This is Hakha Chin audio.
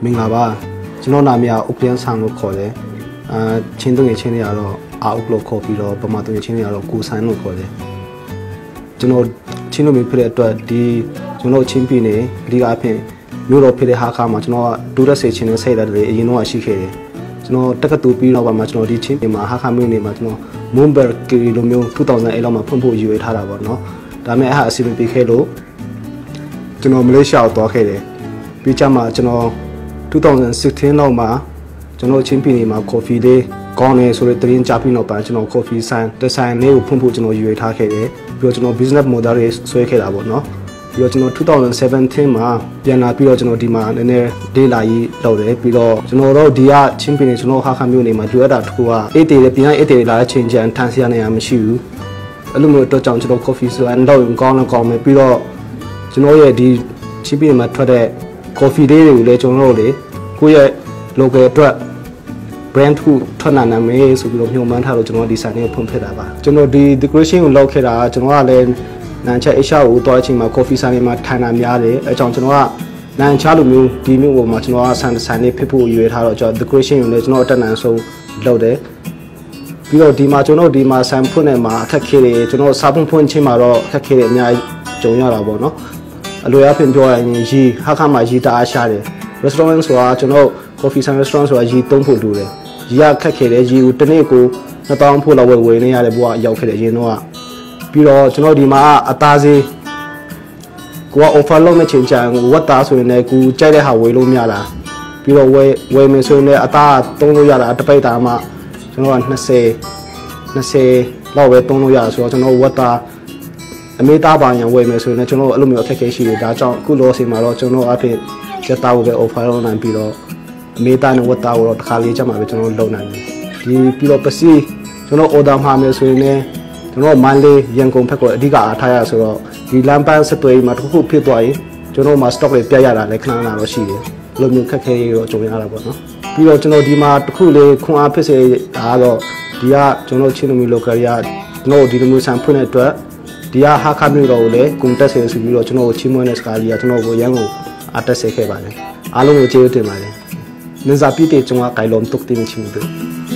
မင်္ဂလာပါကျွန်တော်နာမည်ကဥပလျန်ဆန်လို့ခေါ်တယ်အာချင်းသူငယ်ချင်းတွေကတော့အာဥပလို့ခေါ်ပြီးတော့ပမာသူငယ်ချင်းတွေကတော့ကိုဆန်လို့ခေါ်တယ်ကျွန်တော်ချင်းလူမျိုးဖြစ်တဲ့အတွက်ဒီကျွန်တော်ချင်းပြည်နယ်အဓိကအဖြစ်မြို့တော်ဖြစ်တဲ့ဟာခါမှာကျွန်တော်ကဒူရက်စေချင်းနဲ့စိတ်ဓာတ်တွေအရင်တော့ရှိခဲ့တယ်ကျွန်တော်တက္ကသိုလ်ပြီးတော့မှကျွန်တော်ဒီချင်းပြည်မှာဟာခါမြို့နယ်မှာကျွန်တော်မွန်ဘယ်ကီလိုမျိုး2008လောက်မှာဖွင့်ဖို့ရည်ရွယ်ထားတာပေါ့နော်ဒါပေမဲ့အဲ့ဟာအစီအမပြေခဲ့လို့ကျွန်တော်မလေးရှားကိုသွားခဲ့တယ်ပြီးကြမှာကျွန်တော်2016လောက်မှာကျွန်တော်ချင်းပြည်နယ်မှာ coffee လေးကောင်းတယ်ဆိုတဲ့သတင်းကြားပြီးတော့ပါကျွန်တော် coffee ဆိုင်ဒီဇိုင်းလေးကိုဖွင့်ဖို့ကျွန်တော်ရည်ရွယ်ထားခဲ့တယ်ပြီးတော့ကျွန်တော် business model တွေဆွဲခဲ့တာပေါ့နော်ပြီးတော့ကျွန်တော်2017မှာပြန်လာပြီးတော့ကျွန်တော်ဒီမှာနည်းနည်းဒေလာကြီးလုပ်တယ်ပြီးတော့ကျွန်တော်တို့ဒီကချင်းပြည်နယ်ကျွန်တော်ဟာခါမျိုးနေမှာလိုအပ်တာတစ်ခုကအေးတေးပြန်အေးတေးလာတဲ့ချိန်ချန်ထန်စရာနေရာမရှိဘူးအဲ့လိုမျိုးအတွက်ကြောင့်ကျွန်တော် coffee ဆိုရင်တော့ကောင်းလည်းကောင်းမယ်ပြီးတော့ကျွန်တော်ရဲ့ဒီချင်းပြည်နယ်မှာထွက်တဲ့ coffee လေးတွေကိုလည်းကျွန်တော်တို့လေကိုယ့်ရဲ့ local အတွက် brand တစ်ခုထွက်လာနိုင်မယ်ဆိုပြီးတော့ညှို့မှန်းထားလို့ကျွန်တော်ဒီဆိုင်လေးကိုဖွင့်ဖြစ်တာပါကျွန်တော်ဒီ decoration ကိုလုပ်ခဲ့တာကျွန်တော်ကလည်းနန်ချက်အရှာကိုတွားတဲ့အချိန်မှာ coffee ဆိုင်လေးမှာထိုင်တာများတယ်အဲကြောင့်ကျွန်တော်ကနန်ချလိုမျိုးဒီမျိုးပေါ်မှာကျွန်တော်ကဆိုင်ဆိုင်လေးဖြစ်ဖို့ရွေးထားတော့ကျွန်တော် decoration ကိုလည်းကျွန်တော်အတက်နန်ဆုံးလုပ်တယ်ပြီးတော့ဒီမှာကျွန်တော်ဒီမှာဆိုင်ဖွင့်နေမှာအခက်ခဲတွေကျွန်တော်စားဖွင့်ဖွင့်ချင်းမှာတော့အခက်ခဲတွေအများကြီးကြုံရတာပေါ့နော်အလိုရဖြင့်ပြောရရင်ရီဟာခါမှာရီတအားရှားတယ် restaurant ဆိုတာကျွန်တော် coffee ဆိုင် restaurant ဆိုတာရီသုံးဖို့လိုတယ်ရီကခက်ခဲတယ်ရီကိုတစ်နေ့ကို2000ဖို့လောက်ဝယ်ဝယ်နေရတဲ့ဘဝရောက်ခဲ့တယ်ရင်တော့ပြီးတော့ကျွန်တော်ဒီမှာအသားစေးကိုက offer လုပ်မဲ့ချိန်ချင်ဝတ်သားဆိုရင်လည်းကိုကြိုက်တဲ့ဟာဝယ်လို့မရလားပြီးတော့ဝယ်ဝယ်မယ်ဆိုရင်လည်းအသားသုံးလို့ရတာတပိတ်သားမှကျွန်တော်က20 20လောက်ပဲသုံးလို့ရဆိုတော့ကျွန်တော်ဝတ်သားအမေသားပါညာဝယ်မယ်ဆိုရင်လည်းကျွန်တော်အဲ့လိုမျိုးအခက်အခဲရှိတယ်ဒါကြောင့်ခုလောစီမှာတော့ကျွန်တော်အဖြစ်ကျက်သားကိုပဲ offer လုပ်နိုင်ပြီးတော့အမေသားနဲ့ဝတ်သားကိုတော့တစ်ခါလေးချက်မှပဲကျွန်တော်လုပ်နိုင်တယ်ဒီပြီးတော့ပစီကျွန်တော် order မှာမယ်ဆိုရင်လည်းကျွန်တော်မန္တလေးရန်ကုန်ဘက်ကိုအဓိကအားထားရဆိုတော့ဒီလမ်းပန်းဆက်သွယ်မှာတစ်ခုခုဖြစ်သွားရင်ကျွန်တော်မှာ stock တွေပြတ်ရတာလည်းခဏခဏတော့ရှိတယ်ဘယ်လိုမျိုးခက်ခဲရောကြုံရတာပေါ့နော်ပြီးတော့ကျွန်တော်ဒီမှာတစ်ခုလေးခွန်အားဖြစ်စေတာကတော့ဒီကကျွန်တော်ချင်းလူမျိုး local တွေကကျွန်တော်ဒီလိုမျိုးဆန်ဖွင့်တဲ့အတွက်ဒီကဟာခါမျိုးတော်ကိုလည်းကွန်တက်ဆေဆိုပြီးတော့ကျွန်တော်ကိုချီးမွမ်းတဲ့စကားကြီးကကျွန်တော်ကိုရန်ကိုအားတက်စေခဲ့ပါတယ်အားလုံးကိုကျေးဇူးတင်ပါတယ်နင်စာပြည့်တဲ့ကျွန်တော်ကိုင်လုံးတုတ်တင်ချင်တယ်။